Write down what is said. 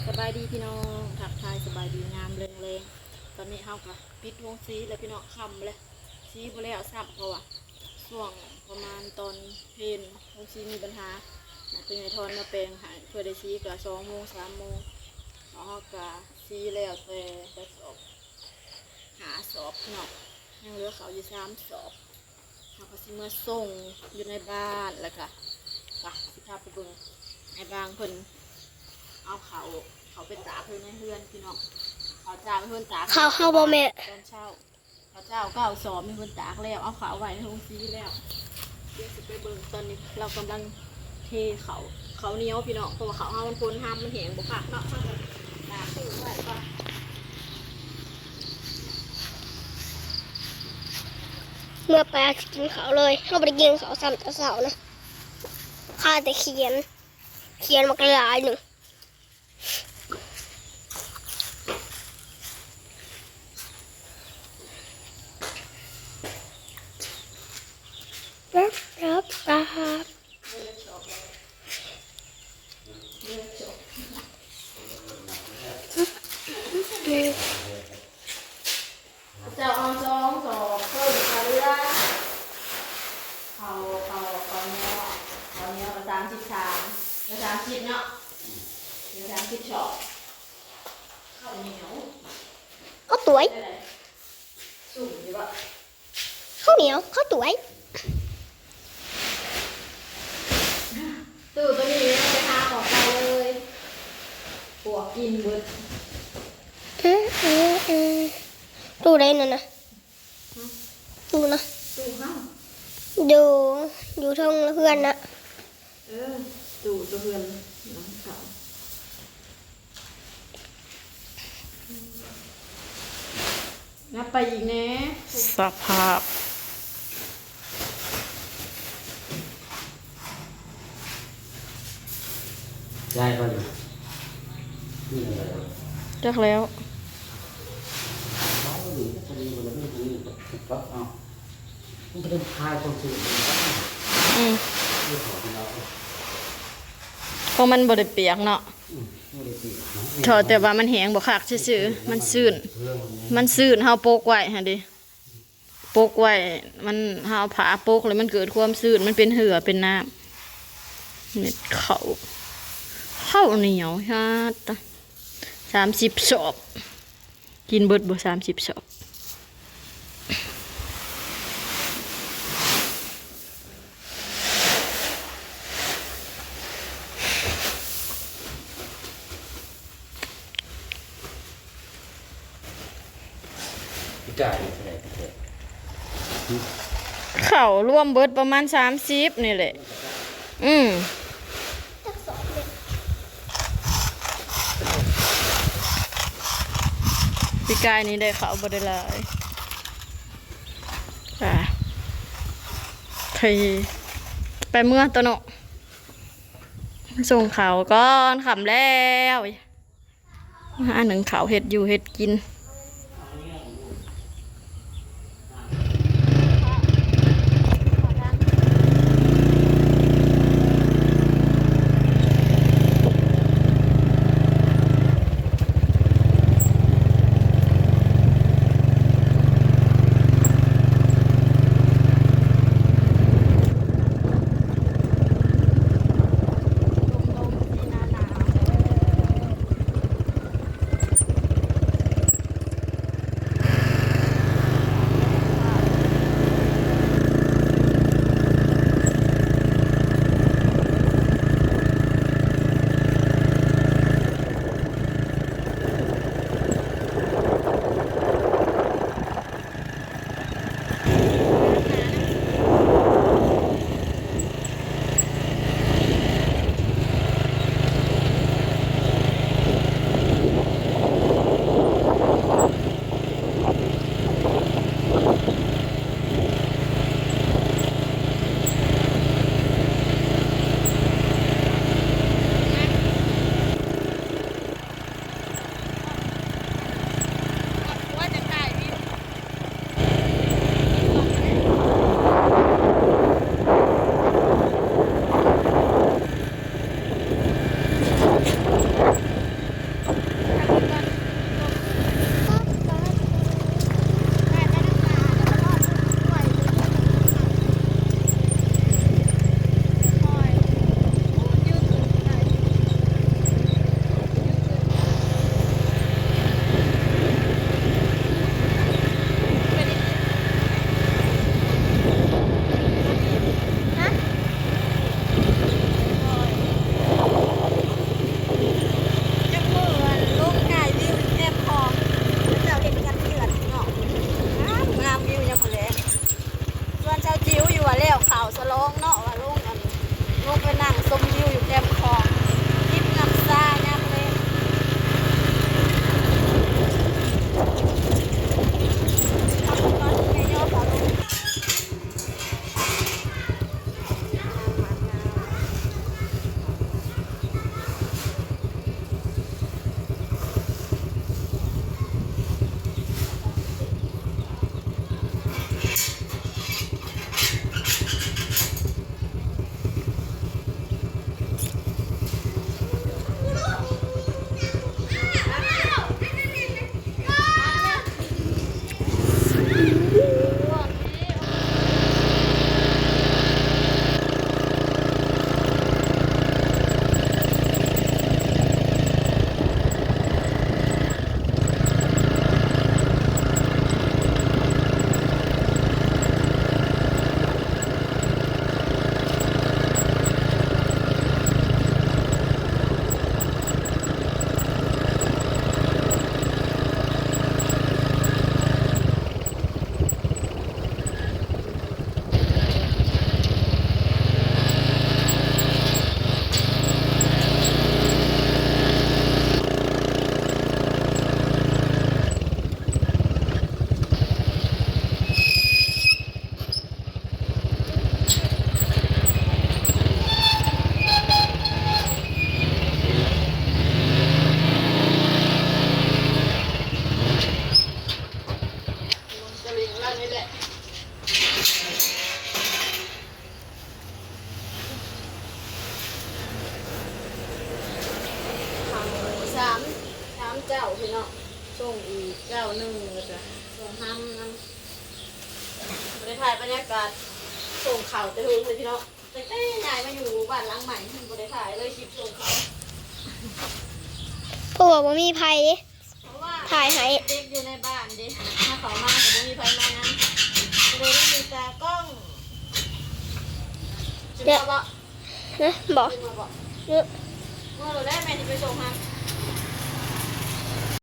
ສະບາຍດີພີ່ນ້ອງ ທັກທາຍສະບາຍດີຍາມແລງໆ. ຕອນນີ້ເຮົາກໍປິດໂຮງສີແລ້ວພີ່ນ້ອງ ຄ່ຳແລ້ວ ສີບໍ່ແລ້ວຊ້ຳ ເພາະວ່າຊ່ວງປະມານຕອນເພນໂຮງສີມີບັນຫາ ໃຫ້ພໍ່ໃຫຍ່ທອນມາແປງໃຫ້ ເພື່ອໄດ້ສີກໍສອງໂມງ ສາມໂມງ. ເຮົາກໍສີແລ້ວແຕ່ຈັກສອບ ຫ້າສອບພີ່ນ້ອງ ຍັງເຫຼືອເຂົ້າຢູ່ສາມສອບ. ເຮົາກໍຊິເມືອສົ່ງຢູ່ໃນບ້ານ ແລ້ວກະ ໄປ ຊິພາໄປເບິ່ງອ້າຍບາງເພິ່ນເອົາເຂົ້າ ເຂົ້າໄປຕາກຢູ່ໃນເຮືອນພີ່ນ້ອງ. ເຂົ້າເຈົ້າເພິ່ນຕາກ ເຂົ້າເຮົາບໍ່ແມ່? ຕອນເຊົ້າ ເຂົ້າເຈົ້າເກົ້າສອບນີ້ເພິ່ນຕາກແລ້ວ ເອົາເຂົ້າໄວ້ໃນໂຮງສີແລ້ວ. ດຽວຊິໄປເບິ່ງ ຕອນນີ້ລາວກຳລັງເທເຂົ້າ ເຂົ້າໜຽວພີ່ນ້ອງ ເພາະວ່າເຂົ້າເຮົາມັນພົ່ນຮຳ ມັນແຫ້ງບໍ່ຄັກເນາະ ເຮົາກໍຕາກໄວ້ກ່ອນ. ເມື່ອໄປຫາຊິກິນເຂົ້າເລີຍ ເຮົາບໍ່ໄດ້ກິນເຂົ້າຊ້ຳແຕ່ເຊົ້ານະ ຄາແຕ່ຂຽນ ຂຽນບັກຫຼາຍໜຶ່ງ. ເຈົ້າເອົາສອງສອບ ເພີ່ມເຂົ້າເຫຼືອ ເຂົ້າ ເຂົ້າ ເຂົ້າໜຽວ ເຂົ້າໜຽວກໍສາມສິບສາມ ເຫຼືອສາມສິບເນາະ ເຫຼືອສາມສິບສອບ. ເຂົ້າໜຽວ ເຂົ້າຕວຍ ສຸ່ມຢູ່ບໍ່? ເຂົ້າໜຽວ ເຂົ້າຕວຍ. ຕູ້ໂຕນີ້ໄປຫາອອກໄປເລີຍ ປວກກິນເບິດ. ຕູ້ໃດນັ້ນນະ? ຕູ້ນະ ຕູ້ເຮົາ ຢູ່ ຢູ່ເທິງເຮືອນນະ. ເອີ ຕູ້ໂຕເຮືອນຫຼັງເກົ່າ. ນັບໄປອີກແດ່ ສະພາບ. ໄດ້ບໍ່ນີ້? ນີ້ແຫຼະ ຈັກແລ້ວ ເອົານີ້ ອັນນີ້ບໍ່ໄດ້ ອັນນີ້ກໍຕິດກັບ ເອົາ ມັນກໍເປັນພາຍຂອງຊື່ ອືມ ຂອງມັນບໍ່ໄດ້ປຽກເນາະ. ອືມ ເທາະແຕ່ວ່າມັນແຫ້ງບໍ່ຄັກຊື່ໆ ມັນຊື້ນ ມັນຊື້ນ ເຮົາປົກໄວ້ຫັ້ນເດ ປົກໄວ້ ມັນ ເຮົາເອົາຜ້າປົກແລ້ວມັນເກີດຄວາມຊື້ນ ມັນເປັນເຫື່ອເປັນນ້ຳ. ເມັດເຂົ້າ ເຂົ້າໜຽວ ຮາດຕະ ສາມສິບສອບ. ກິນເບິດບໍ່ສາມສິບສອບ? ເຂົ້າລວມເບິດປະມານສາມສິບນີ້ແຫຼະ. ອືມ ປີກາຍນີ້ໄດ້ເຂົ້າບໍ່ໄດ້ຫຼາຍ. ໄປ ໄປເມືອຕົວະເນາະ ສົ່ງເຂົ້າກ່ອນ ຄ່ຳແລ້ວ. ມາໜຶ້ງເຂົ້າເຮັດຢູ່ເຮັດກິນ. ພີ່ນ້ອງ ສົ່ງອີກເຈົ້າໜຶ່ງ ແລ້ວກະສົ່ງຮຳນຳ. ບໍ່ໄດ້ຖ່າຍບັນຍາກາດສົ່ງເຂົ້າແຕ່ເຫິງເລີຍພີ່ນ້ອງ ຕັ້ງແຕ່ຍ້າຍມາຢູ່ບ້ານຫຼັງໃໝ່ ບໍ່ໄດ້ຖ່າຍເລີຍຄລິບສົ່ງເຂົ້າ ເພາະວ່າບໍ່ມີໃຜເດ້ ເພາະວ່າ ຖ່າຍໃຫ້ ເດັກຢູ່ໃນບ້ານເດ້ ຖ້າເຂົາມາກໍບໍ່ມີໃຜມານຳ ກໍເລີຍມີຕາກ້ອງ. ຊິເມືອບໍ່? ເນາະ ບໍ່ ຊິເມືອບໍ່? ເອີ ເມືອແລ້ວ ແມ່ຊິໄປສົ່ງຫັ້ນ.